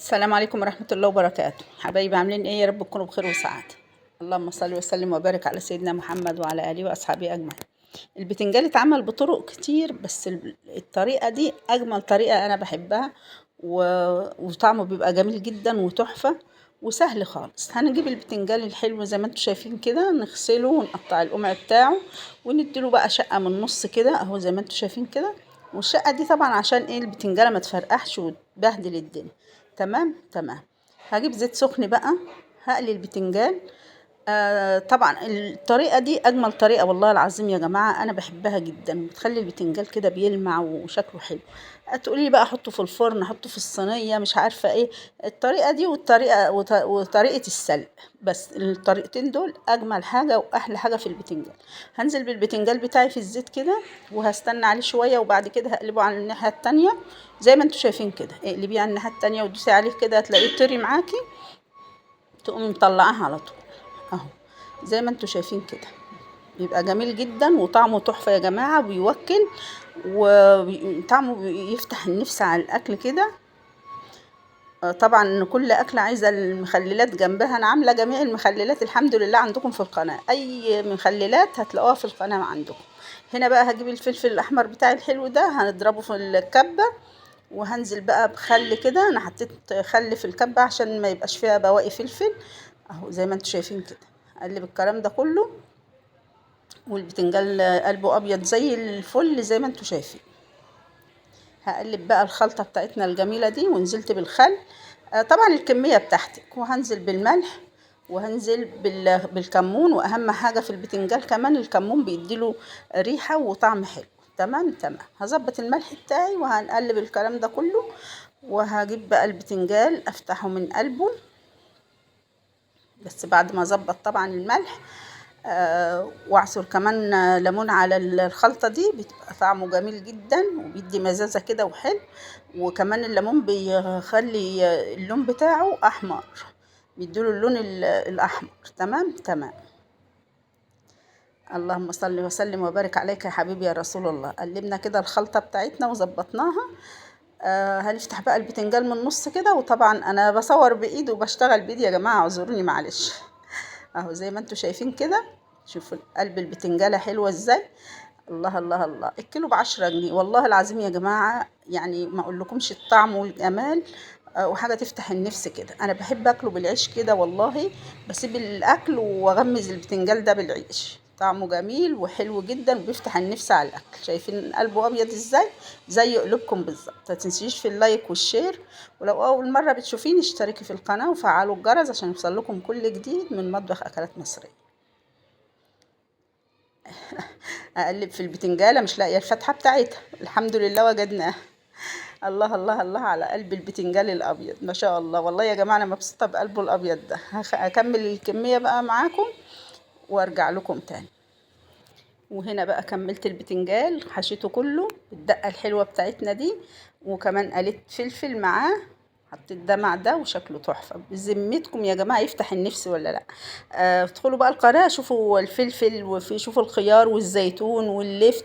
السلام عليكم ورحمة الله وبركاته. حبايبي عاملين ايه؟ يا رب تكونوا بخير وسعادة. اللهم صل وسلم وبارك على سيدنا محمد وعلى آله وأصحابه أجمعين. البتنجان اتعمل بطرق كتير، بس الطريقة دي أجمل طريقة أنا بحبها، وطعمه بيبقى جميل جدا وتحفة وسهل خالص. هنجيب البتنجان الحلو زي ما انتم شايفين كده، نغسله ونقطع القمع بتاعه ونديله بقى شقة من النص كده اهو زي ما انتم شايفين كده. والشقة دي طبعا عشان ايه؟ البتنجانة ما تفرقعش وتبهدل الدنيا. تمام تمام. هجيب زيت سخن بقى، هقلي البتنجان. طبعا الطريقة دي أجمل طريقة والله العظيم يا جماعة، أنا بحبها جدا، بتخلي البتنجان كده بيلمع وشكله حلو. هتقولي لي بقى أحطه في الفرن، أحطه في الصينية، مش عارفة إيه. الطريقة دي والطريقة وطريقة السلق، بس الطريقتين دول أجمل حاجة وأحلى حاجة في البتنجان. هنزل بالبتنجان بتاعي في الزيت كده وهستنى عليه شوية، وبعد كده هقلبه على الناحية التانية زي ما انتوا شايفين كده. اقلبيه على الناحية التانية ودوسي عليه كده، هتلاقيه طري معاكي، تقومي مطلعاها على طول اهو زي ما انتوا شايفين كده. بيبقى جميل جدا وطعمه تحفة يا جماعة، بيوكل وطعمه بيفتح النفس على الاكل كده. طبعا كل اكلة عايزة المخللات جنبها، انا عاملة جميع المخللات الحمد لله عندكم في القناة، اي مخللات هتلاقوها في القناة عندكم. هنا بقى هجيب الفلفل الاحمر بتاعي الحلو ده، هنضربه في الكبة، وهنزل بقى بخل كده. انا حطيت خل في الكبة عشان ما يبقاش فيها بواقي فلفل اهو زي ما انتوا شايفين كده. اقلب الكلام ده كله، والبتنجان قلبه ابيض زي الفل زي ما انتوا شايفين. هقلب بقى الخلطة بتاعتنا الجميلة دي، ونزلت بالخل، طبعا الكمية بتاعتك، وهنزل بالملح، وهنزل بالكمون. واهم حاجة في البتنجان كمان الكمون بيديله ريحه وطعم حلو. تمام تمام. هظبط الملح بتاعي وهنقلب الكلام ده كله، وهجيب بقى البتنجان افتحه من قلبه، بس بعد ما اظبط طبعا الملح. واعصر كمان ليمون على الخلطة دي، بتبقى طعمه جميل جدا وبيدي مزازة كده وحلو. وكمان الليمون بيخلي اللون بتاعه احمر، بيديله اللون الاحمر. تمام تمام. اللهم صل وسلم وبارك عليك يا حبيبي يا رسول الله. قلبنا كده الخلطة بتاعتنا وظبطناها. هنفتح بقى البتنجان من النص كده، وطبعا انا بصور بايد وبشتغل بايد يا جماعة، اعذروني معلش. اهو زي ما انتوا شايفين كده، شوفوا قلب البتنجانة حلوة ازاي. الله الله الله. الكيلو ب10 جنيه والله العظيم يا جماعة، ما اقولكمش الطعم والجمال، وحاجة تفتح النفس كده. انا بحب اكله بالعيش كده والله، بسيب الاكل واغمز البتنجان ده بالعيش، طعمه جميل وحلو جدا وبيفتح النفس على الاكل. شايفين قلبه ابيض ازاي؟ زي قلوبكم بالظبط. ما تنسيش في ال like وال share، ولو اول مره بتشوفيني اشتركي في القناه وفعلوا الجرس عشان يوصل لكم كل جديد من مطبخ اكلات مصريه. اقلب في البتنجانه مش لاقيه الفتحه بتاعتها، الحمد لله وجدناها. الله الله الله على قلب البتنجان الابيض ما شاء الله. والله يا جماعه انا مبسوطه بقلبه الابيض ده. هكمل الكميه بقى معاكم وارجع لكم تاني. وهنا بقى كملت البتنجان، حشيته كله بالدقه الحلوه بتاعتنا دي، وكمان قليت فلفل معاه، حطيت ده مع ده وشكله تحفه بذمتكم يا جماعه، يفتح النفس ولا لا؟ ادخلوا بقى القناه شوفوا الفلفل، وفي شوفوا الخيار والزيتون واللفت.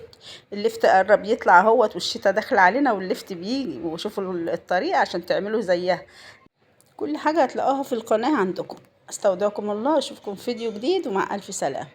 اللفت قرب يطلع اهوت، والشتا داخل علينا واللفت بيجي، وشوفوا الطريقه عشان تعملوا زيها. كل حاجه هتلاقوها في القناه عندكم. استودعكم الله، اشوفكم في فيديو جديد، ومع الف سلامه.